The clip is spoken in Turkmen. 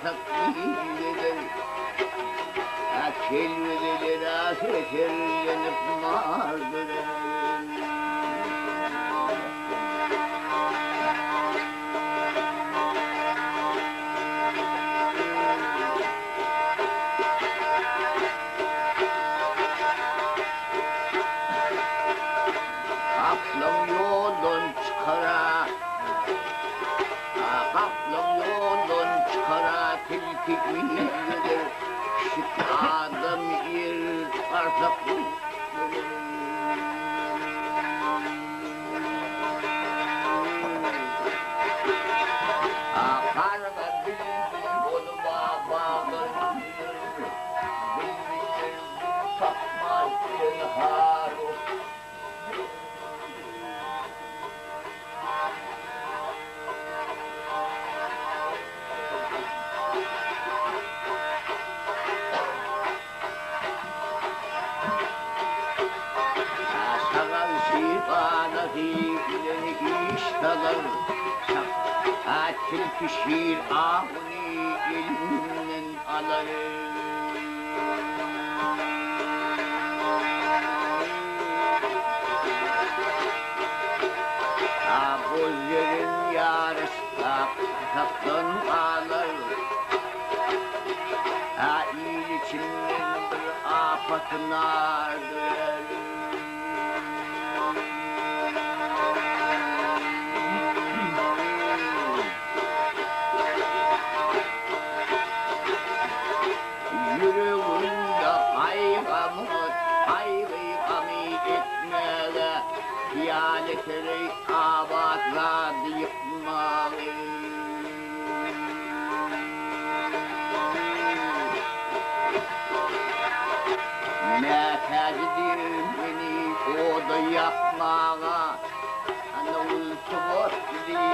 Garsak gijeler, A kelbezeler heserlenip bardyr. Gaplaň ýoldan çykara, Gaplaň ýoldan çykara, tilki üýrer, pişik adam iýer, garsak Garga bilbil bolup bagdan ýüzer, Bilbiller gül tapman tenha Şagal şifanasy bilen iş salar, Tilki şir awyny elinden alar. Boz ýeriň ýaryşda saklan galar. Il içinden bir apat nar dörär. Ýüreginde gaýgamy, gaýgy-gamy etmäge, Hyýal etereý abat zady ýykmagy. Mätäji diýmeni oda ýakmaga, Ana ul tuwat diý.